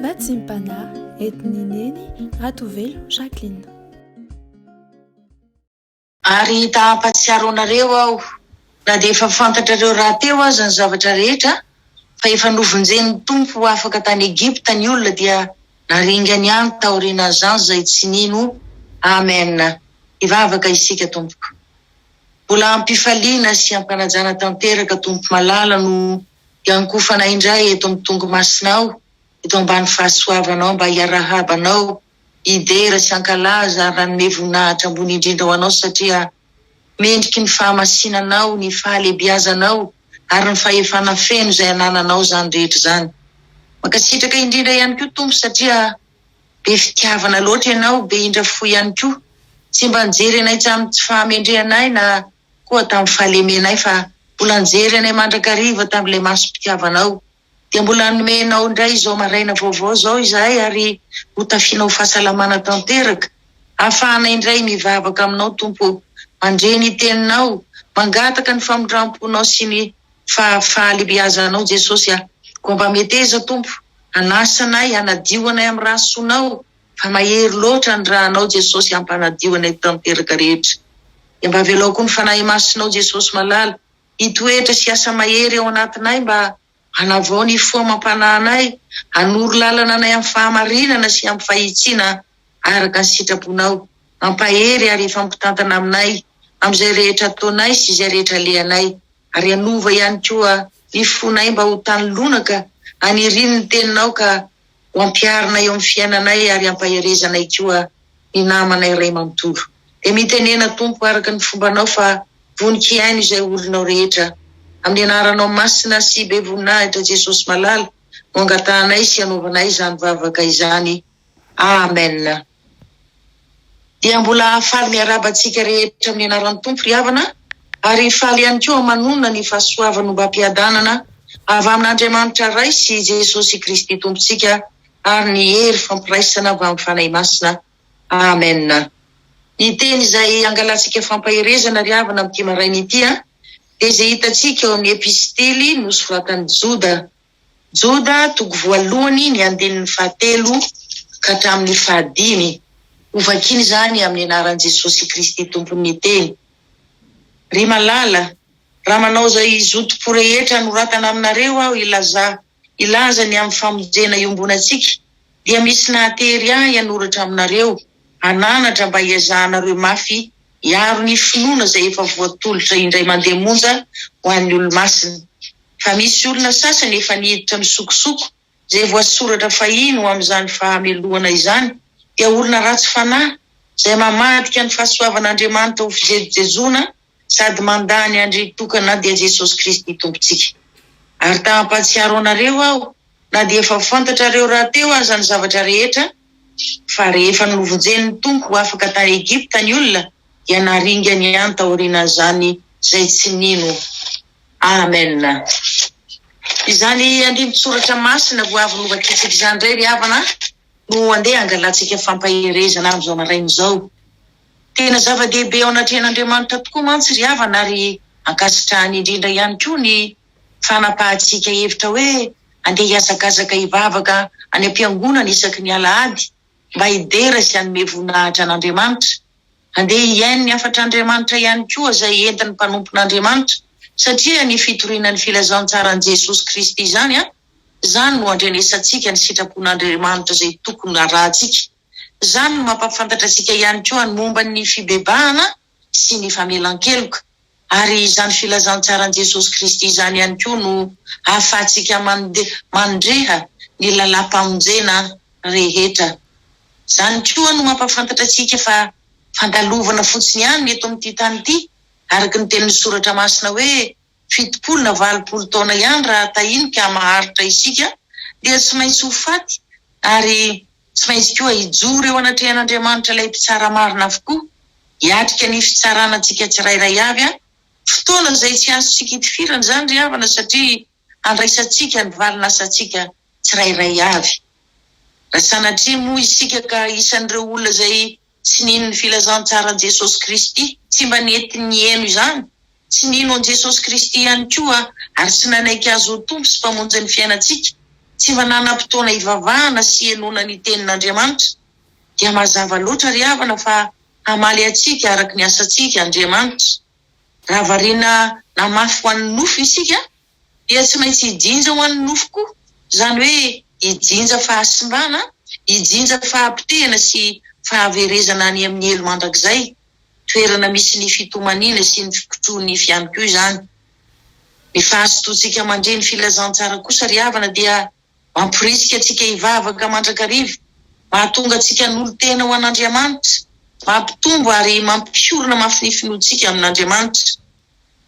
Vatsim-panahy entin'i Neny Ratovelo Jacqueline. Ary ta hampahatsiaro anareo aho, na dia efa fantatrareo rahateo aza ny zavatra rehetra, fa efa novonjen'ny Tompo ho afaka tany Egypta ny olona dia naringany ihany taorianan'izany izay tsy nino. Amen. Hivavaka isika tompoko. Mbola am-pifaliana sy am-panajana tanteraka Tompo malala no hiankohofana indray eto amin'ny Tongo Masinao, eto ambany fahasoavanao mba hiarahaba Anao, hidera sy hankalaza ary hanome voninahitra ambony indrindra ho Anao satria mendriky ny fahamasinanao, ny fahalebiazanao ary ny fahefana feno izay anananao izany rehetra izany. Mankasitraka indrindra ihany koa Tompo satria be fitiavana loatra Ianao, be indra fo ihany koa. Tsy mba nijery anay tamin'ny tsy fahamendrehanay na koa tamin'ny fahalemenay fa mbola nijery anay mandrakariva tamin'ilay masom-pitiavanao. Dia mbola nomenao indray izao maraina vaovao izao izahay ary hotafianao fahasalamana tanteraka ahafahanay indray mivavaka aminao Tompo ô, mandre ny teninao, mangataka ny famindramponao sy ny fahalebiazanao Jesosy a! Koa mba meteza Tompo hanasa anay, hanadio anay amin'ny rà soanao fa mahery loatra ny rànao Jesosy hampanadio anay tanteraka rehetra. Dia mba avelao koa ny Fanahy Masinao Jesosy malala hitoetra sy hiasa mahery ao anatinay mba hanavao ny fo amam-panahinay, hanoro lalana anay amin'ny fahamarinana sy amin'ny fahitsiana araka ny sitraponao. Hampahery ary hifampitantana aminay amin'izay rehetra ataonay sy izay rehetra alehanay, ary hanova ihany koa ny fonay mba ho tany lonaka haniriany ny teninao ka ho ampiharina eo amin'ny fiainanay ary hampaherezanay koa ny namanay iray manontolo. Dia mitenena Tompo araka ny fombanao fa vonon-kihaino izay olonao rehetra. Amin'ny anaranao masina sy be voninahitra Jesosy malala no angatahanay sy anaovanay izany vavaka izany. Amen. Dia mbola faly miarahaba antsika rehetra amin'ny anaran'ny Tompo ry havana ary faly ihany koa manonona ny fahasoavany ombam-piadanana avy amin'Andriamanitra Ray sy Jesosy Kristy Tompontsika ary ny hery fampiraisana avy amin'ny Fanahy Masina. Amen. Ny teny izay angalantsika fampaherezana ry havana amin'ity maraina ity dia izay hitantsika ao amin'ny epistily nosoratan'i Joda Joda toko voalohany ny andininy fahatelo ka hatramin'ny fahadimy. Hovakina izany amin'ny anaran'i Jesosy Kristy Tompon'ny Teny. Ry malala, raha manao izay zotom-po rehetra anoratana aminareo aho hilaza hilaza ny amin'ny famonjena iombonantsika, dia misy nahatery ahy hanoratra aminareo, hananatra mba hiezahanareo mafy hiaro ny finoana izay efa voatolotra indray mandeha monja ho an'ny olo-masina. Fa misy olona sasany efa niditra misokosoko, izay voasoratra fahiny ho amin'izany fahamelohana izany, dia olona ratsy fanahy, izay mamadika ny fahasoavan'Andriamanitra ho fijejojejoana sady mandà ny Andry tokana dia Jesosy Kristy Tompontsika. Ary ta hampahatsiaro anareo aho, na dia efa fantatrareo rahateo aza ny zavatra rehetra, fa rehefa novonjen'ny Tompo ho afaka tany Egypta ny olona, dia naringany ihany taorianan'izany izay tsy nino. Amen. Izany andinin-tsoratra masina vao avy novakintsika izany indray ry havana no andeha hangalantsika fampaherezana amin'izao maraina izao. Tena zava-dehibe ao anatrehan'Andriamanitra tokoa mantsy ry havana ary ankasitrahany indrindra ihany koa ny fanapahantsika hevitra hoe andeha hihazakazaka hivavaka any am-piangonana isaky ny alahady mba hidera sy hanome voninahitra an'Andriamanitra. Andeha hihaino ny hafatr'Andriamanitra ihany koa izay entin'ny mpanompon'Andriamanitra, satria ny fitoriana ny filazantsaran'i Jesosy Kristy izany an, izany no andrenesantsika ny sitrapon'Andriamanitra izay tokony harahantsika. Izany no mampahafantatra antsika ihany koa ny momba ny fibebahana sy ny famelan-keloka. Ary izany filazantsaran'i Jesosy Kristy izany ihany koa no ahafahantsika mandreha ny lalam-pamonjena rehetra. Izany koa no mampahafantatra antsika fa fandalovana fotsiny ihany ny eto amin'ity tany ity, araka ny tenin'ny Soratra Masina hoe 70 na 80 taona ihany raha tahiny ka maharitra isika dia tsy maintsy ho faty ary tsy maintsy koa hijoro eo anatrehan'Andriamanitra ilay Mpitsara marina avokoa hiatrika ny fitsarana antsika tsirairay avy, fotoana izay tsy azontsika itifirana izany ry havana satria handraisantsika ny valin'asantsika tsirairay avy. Raha sanatria moa isika ka isan'ireo olona izay tsy nino ny filazantsaran'i Jesosy Kristy, tsy mba nety niheno izany, tsy nino an'i Jesosy Kristy ihany koa ary tsy nanaiky Azy ho Tompo sy Mpamonjy ny fiainantsika. Tsy mba nanam-potoana hivavahana sy henoana ny Tenin'Andriamanitra, dia mazava loatra ry havana fa hamaly antsika araka ny asantsika Andriamanitra. Raha variana namafy ho an'ny nofo isika, dia tsy maintsy hijinja ho an'ny nofo koa, izany hoe hijinja fahasimbana, hijinja fahapotehana sy fahaverezana any amin'ny helo mandrakizay, toerana misy ny fitomaniana sy ny fikotroha-nify ihany koa izany. Ny fahazotoantsika mandre ny filazantsara kosa ry havana dia mamporisika antsika hivavaka mandrakariva, mahatonga antsika hanolo-tena ho an'Andriamanitra, mampitombo ary mampiorina mafy ny finoantsika amin'Andriamanitra,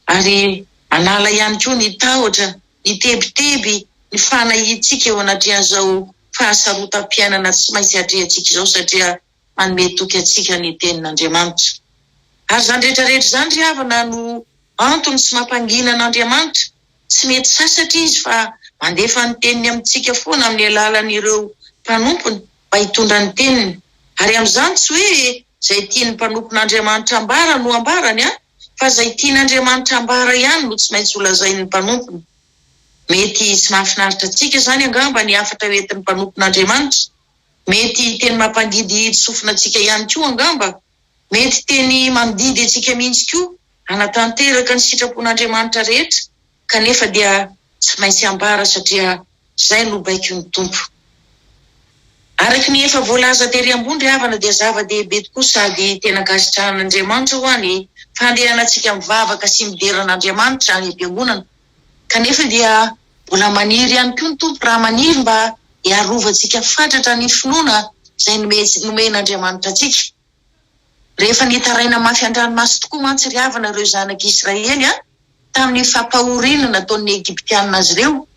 ary manala ihany koa ny tahotra, ny tebiteby, ny fanahiantsika eo anatrehan'izao fahasarotam-piainana tsy maintsy atrehantsika izao satria manome toky antsika ny Tenin'Andriamanitra. Ary izany rehetra rehetra izany ry havana no antony tsy mampangina an'Andriamanitra, tsy mety sasatra Izy fa mandefa ny Teniny amintsika foana amin'ny alalan'ireo mpanompony mba hitondra ny Teniny. Ary amin'izany tsy hoe izay tian'ny mpanompon'Andriamanitra ambara no ambarany an, fa izay tian'Andriamanitra ambara ihany no tsy maintsy holazain'ny mpanompony. Mety tsy mahafinaritra antsika izany angamba ny hafatra hoentin'ny mpanompon'Andriamanitra, Mety teny mampangidihidy sofina antsika ihany koa angamba. Mety teny mandidy antsika mihitsy koa hanatanteraka ny sitrapon'Andriamanitra rehetra, kanefa dia tsy maintsy ambara satria izay no baikon'ny Tompo. Araka ny efa voalaza tery ambony ry havana dia zava-dehibe tokoa sady tena ankasitrahan'Andriamanitra hoa ny fandehanantsika mivavaka sy midera an'Andriamanitra any am-piangonana. Kanefa dia mbola maniry ihany koa ny Tompo raha maniry mba hiarovantsika fatratra ny finoana izay nomen'Andriamanitra antsika. Rehefa nitaraina mafy an-dranomaso tokoa mantsy ry havana ireo zanak'i Israely tamin'ny fampahoriana nataon'ny Egyptiana azy ireo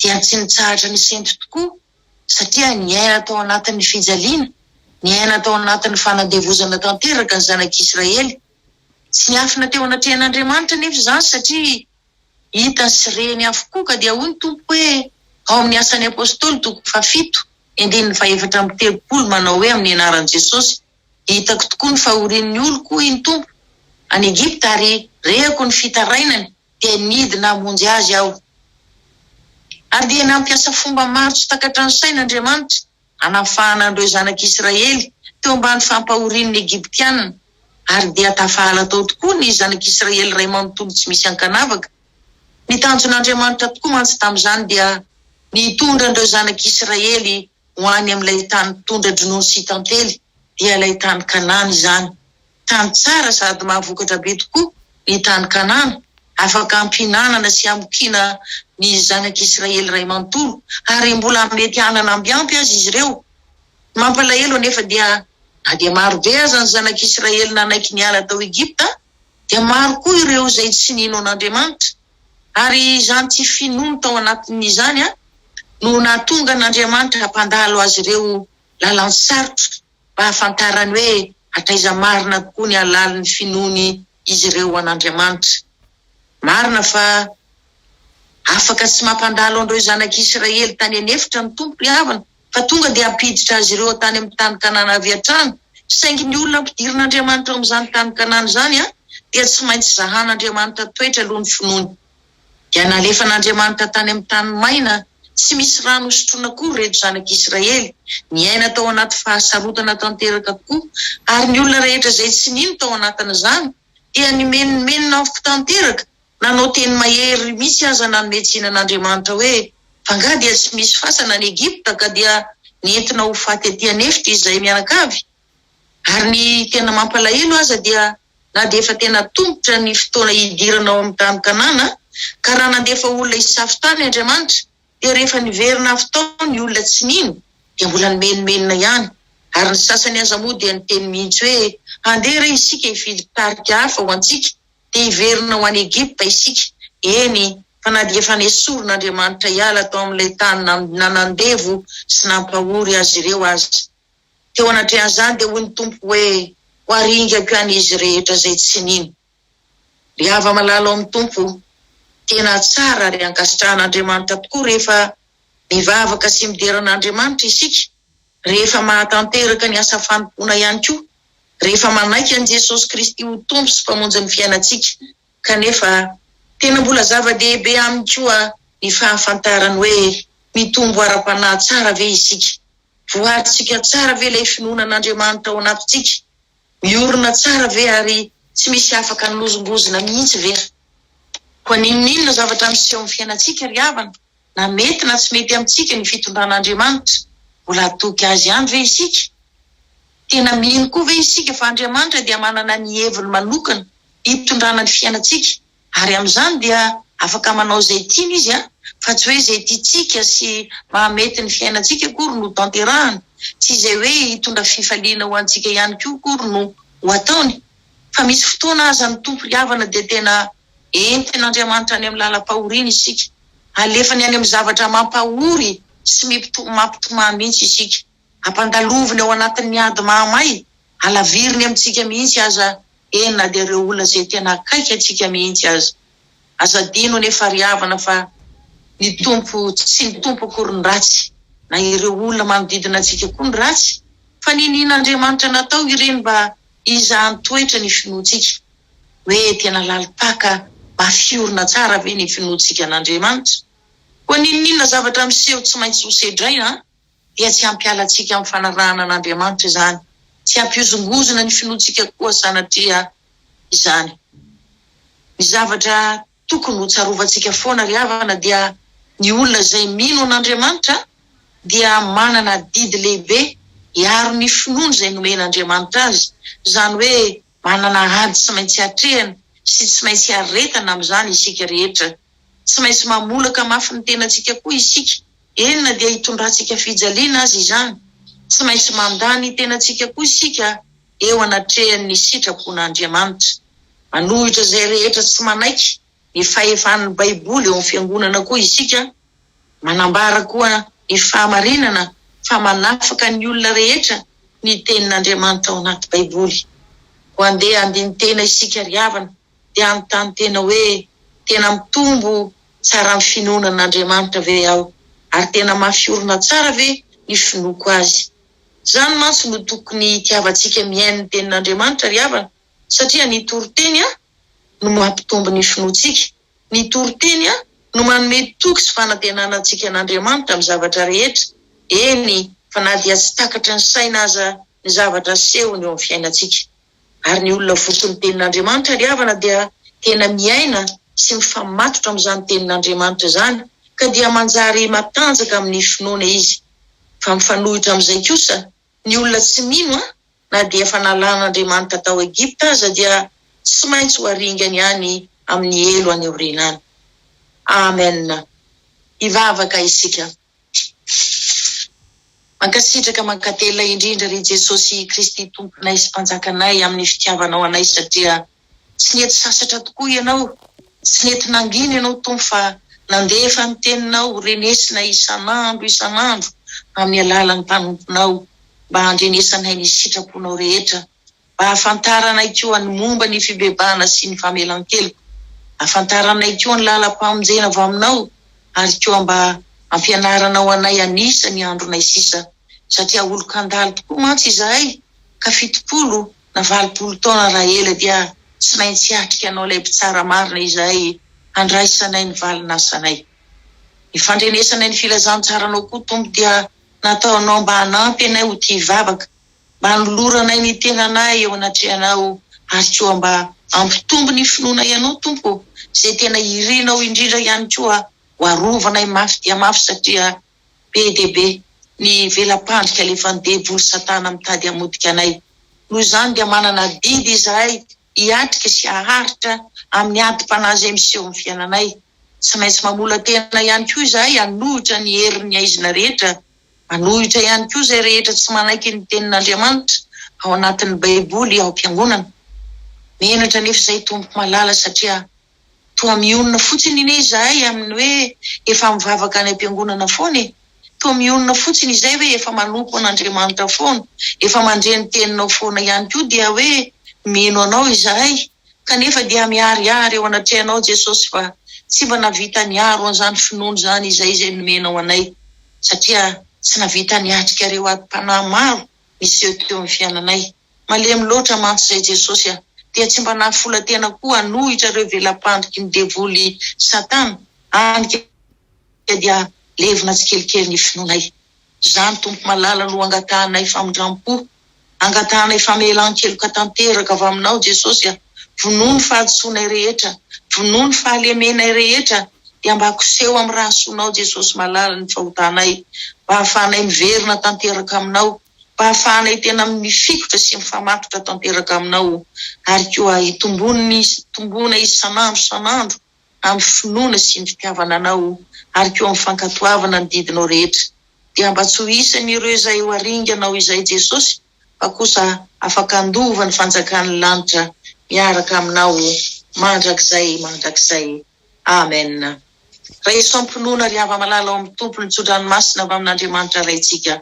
dia tsy nitsahatra nisento tokoa satria niaina tao anatin'ny fijaliana, niaina tao anatin'ny fanandevozana tanteraka ny zanak'Israely. Tsy niafina teo anatrehan'Andriamanitra anefa izany satria hitany sy reny avokoa ka dia hoy ny Tompo hoe ao amin'ny Asan'ny Apostoly toko fahafito andininy fahefatra 34 manao hoe amin'ny anaran'i Jesosy, Hitako tokoa ny fahorian'ny oloko hoy ny Tompo any Egypta ary rehako ny fitarainany dia nidina hamonjy azy aho. Ary dia nampiasa fomba maro tsy takatra ny saina Andriamanitra hanafahana an'ireo zanak'Israely teo ambany fampahorian'ny Egyptiana, ary dia tafahala tao tokoa ny zanak'Israely iray manontolo tsy misy ankanavaka. Ny tanjon'Andriamanitra tokoa mantsy tamin'izany dia ny hitondra an'ireo zanak'Israely ho any amin'ilay tany tondra-dronono sy tantely, dia ilay tany Kanana izany. Tany tsara sady mahavokatra be tokoa ny tany Kanana, afaka hampihinanana sy hamokiana ny zanak'Israely iray manontolo, ary mbola mety hanana ambiampy aza izy ireo. Ny mampalahelo anefa dia na dia maro be aza ny zanak'Israely nanaiky niala tao Egypta, dia maro koa ireo izay tsy nino an'Andriamanitra. Ary izany tsy finoany tao anatin'ny izany no nahatonga an'Andriamanitra hampandalo azy ireo lalan-tsarotra. mba hahafantarany hoe hatraiza marina tokoa ny halalin'ny finoany izy ireo an'Andriamanitra. Marina fa afaka tsy mampandalo an'ireo zanak'Israely tany an'efitra ny Tompo ry havana, fa tonga dia hampiditra azy ireo tany amin'ny tany Kanana avy hatrany, saingy ny olona ampidirin'Andriamanitra ao amin'izany tany Kanana izany dia tsy maintsy zahan'Andriamanitra toetra aloha ny finoany. Dia nalefan'Andriamanitra tany amin'ny tany maina tsy misy rano hosotroina akory ireto zanak'Israely, niaina tao anaty fahasarotana tanteraka tokoa, ary ny olona rehetra izay tsy nino tao anatin'izany dia nimenomenona amiko tanteraka, nanao teny mahery mihitsy aza nanome tsiny an'Andriamanitra hoe, F'angaha dia tsy misy fasana any Egypta ka dia nentina ho faty aty an'efitra izahay mianakavy? Ary ny tena mampalahelo aza dia na dia efa tena tontotra ny fotoana hidirana ao amin'ny tany Kanana, ka raha nandefa olona hisafo tany Andriamanitra, dia rehefa niverina avy tao ny olona tsy nino, dia mbola nimenomenona ihany, ary ny sasany aza moa dia niteny mihitsy hoe, Handeha re isika hifidy mpitarika hafa ho antsika, dia hiverina ho any Egypta isika, eny, fa na dia efa nesorin'Andriamanitra hiala tao amin'ilay tany nanandevo sy nampahory azy ireo aza. Teo anatrehan'izany dia hoy ny Tompo hoe, Ho aringako ihany izy rehetra izay tsy nino. Ry hava-malala ao amin'ny Tompo, tena tsara ary ankasitrahan'Andriamanitra tokoa rehefa mivavaka sy midera an'Andriamanitra isika, rehefa mahatanteraka ny asa fanompoana ihany koa, rehefa manaiky an'i Jesosy Kristy ho Tompo sy Mpamonjy ny fiainantsika. Kanefa, tena mbola zava-dehibe aminy koa ny fahafantarany hoe. Mitombo ara-panahy tsara ve isika? Voarintsika tsara ve ilay finoana an'Andriamanitra ao anatintsika? Miorina tsara ve ary tsy misy afaka hanozongozona mihitsy ve? Koa n'inon'inona zavatra miseho amin'ny fiainantsika ry havana, na mety na tsy mety amintsika ny fitondran'Andriamanitra, mbola hatoky Azy ihany ve isika? Tena mino koa ve isika fa Andriamanitra dia manana ny heviny manokana hitondrana ny fiainantsika ary amin'izany dia afaka manao izay tiany Izy fa tsy hoe izay tiantsika sy mahamety ny fiainantsika akory no tanterahany, tsy izay hoe hitondra fifaliana ho antsika ihany koa akory no ho ataony fa misy fotoana aza ny Tompo ry havana dia tena entin'Andriamanitra any amin'ny lalam-pahoriana isika, alefany any amin'ny zavatra mampahory sy mampitomany mihitsy isika. Ampandaloviny ao anatin'ny ady mahamay, halaviriny amintsika mihitsy aza, eny na dia ireo olona izay tena akaiky antsika mihitsy aza. Aza adino anefa ry havana fa ny Tompo, tsy ny Tompo akory ny ratsy, na ireo olona manodidina antsika koa ny ratsy, fa ninian'Andriamanitra natao ireny mba hizahan-toetra ny finoantsika, hoe tena lalim-paka mafy orina tsara ve ny finoantsika an'Andriamanitra? Koa n'inon'inona zavatra miseho tsy maintsy ho sedraina, dia tsy hampiala antsika amin'ny fanarahana an'Andriamanitra izany, tsy hampihozongozona ny finoantsika koa sanatria izany. Ny zavatra tokony ho tsarovantsika foana ry havana dia ny olona izay mino an'Andriamanitra dia manana adidy lehibe hiaro ny finoany izay nomen'Andriamanitra azy, izany hoe manana ady tsy maintsy atrehana sy tsy maintsy aretana amin'izany isika rehetra. Tsy maintsy mamolaka mafy ny tenantsika koa isika Eny na dia hitondrantsika fijaliana aza izany, tsy maintsy mandà ny tenantsika koa isika eo anatrehan'ny sitrapon'Andriamanitra. Manohitra izay rehetra tsy manaiky ny fahefan'ny Baiboly eo amin'ny fiangonana koa isika. Manambara koa ny fahamarinana fa manafaka ny olona rehetra ny Tenin'Andriamanitra ao anaty Baiboly. Koa andeha handini-tena isika ry havana dia hanontany tena hoe, Tena mitombo tsara amin'ny finoana an'Andriamanitra ve aho? Ary tena mafy orina tsara ve ny finoako Azy? Izany mantsy no tokony hitiavantsika mihaino ny Tenin'Andriamanitra ry havana, satria ny toriteny no mampitombo ny finoantsika, ny toriteny no manome toky sy fanantenana antsika an'Andriamanitra amin'ny zavatra rehetra, eny fa na dia tsy takatry ny saina aza ny zavatra asehony eo amin'ny fiainantsika. Ary ny olona voky ny tenin'Andriamanitra ry havana dia tena miaina sy mifamatotra amin'izany tenin'Andriamanitra izany ka dia manjary matanjaka amin'ny finoana izy. Fa mifanohitra amin'izay kosa, ny olona tsy mino an, na dia efa nalan'Andriamanitra tao Egypta aza dia tsy maintsy ho aringany any amin'ny helo any aoriana any. Amen. Hivavaka isika. Mankasitraka mankatelina indrindra ry Jesosy Kristy Tomponay sy Mpanjakanay amin'ny fitiavanao anay satria tsy nety sasatra tokoa Ianao, tsy nety nangina Ianao Tompo fa nandefa ny teninao ho renesina isan'andro isan'andro amin'ny alalan'ny mpanomponao mba handrenesanay ny sitraponao rehetra Mba hahafantaranay koa ny momba ny fibebahana sy ny famelan-keloka. Hahafantaranay koa ny lalam-pamonjena avy aminao, ary koa mba hampianaranao anay hanisa ny andronay sisa, satria olon-kandalo tokoa mantsy izahay, ka 70 na 80 taona raha ela dia tsy maintsy hiatrika anao ilay Mpitsara marina izahay handraisanay ny valin'asanay. Ny fandrenesanay ny filazantsaranao koa, Tompo, dia nataonao mba hanampy anay ho tia vavaka, Mba hanoloranay ny tenanay eo anatrehanao ary koa mba hampitombo ny finoanay Anao Tompo ô, izay tena irinao indrindra ihany koa ho arovanay mafy dia mafy satria be dia be ny vela-pandrika alefan'ny devoly satana mitady hamotika anay. Noho izany dia manana adidy izahay hiatrika sy haharitra amin'ny adim-panahy izay miseho amin'ny fiainanay. Tsy maintsy mamola-tena ihany koa izahay hanohitra ny herin'ny haizina rehetra Manohitra ihany koa izay rehetra tsy manaiky ny Tenin'Andriamanitra ao anatin'ny Baiboly ao am-piangonana. Menatra anefa izahay Tompo malala satria toa mionona fotsiny anie izahay amin'ny hoe efa mivavaka any am-piangonana foana e! Toa mionona fotsiny izay hoe efa manompo an'Andriamanitra foana, efa mandre ny Teninao foana ihany koa dia hoe mino Anao izahay kanefa dia miharihary eo anatrehanao Jesosy fa tsy mba nahavita niaro an'izany finoana izany izay izay nomenao anay. satria tsy navita niatrika ireo adim-panahy maro niseho teo amin'ny fiainanay. Malemy loatra mantsy izay Jesosy a! Dia tsy mba nahafola-tena koa hanohitra ireo vela-pandriky ny devoly Satana, hany ka dia Levona tsikelikely ny finoanay. Izany Tompo malala no angatahanay famindram-po, angatahanay famelan-keloka tanteraka avy aminao Jesosy a! Vonoa ny fahadisoanay rehetra, vonoa ny fahalemenay rehetra, dia mba koseho amin'ny rahasoanao Jesosy malala ny fahotanay, mba hahafahanay miverina tanteraka aminao, mba hahafahanay tena mifikotra sy mifamatotra tanteraka aminao, ary koa hitomboan'ny hitomboana isan'andro isan'andro amin'ny finoana sy ny fitiavana Anao ary koa amin'ny fankatoavana ny didinao rehetra. Dia mba tsy ho isan'ireo izay ho aringanao izay Jesosy fa kosa afaka handova ny fanjakan'ny lanitra miaraka Aminao mandrakizay mandrakizay. Amen. Raiso am-pinoana ry hava-malala ao amin'ny Tompo ny tso-dranomasina avy amin'Andriamanitra Raintsika.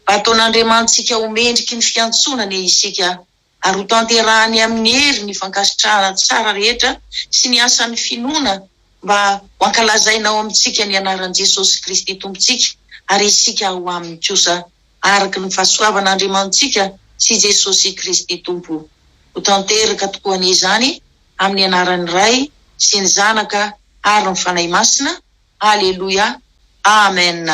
Mba hataon'Andriamanitsika ho mendriky ny fiantsoana anie isika ary ho tanterahany amin'ny hery ny fankasitrahana tsara rehetra sy ny asan'ny finoana mba ho ankalazaina ao amintsika ny anaran'i Jesosy Kristy Tompontsika ary isika ao aminy kosa araka ny fahasoavan'Andriamanitsika sy Jesosy Kristy Tompo. Ho tanteraka tokoa anie izany amin'ny anaran'ny Ray sy ny Zanaka ary ny Fanahy Masina. Aleloia. Amen.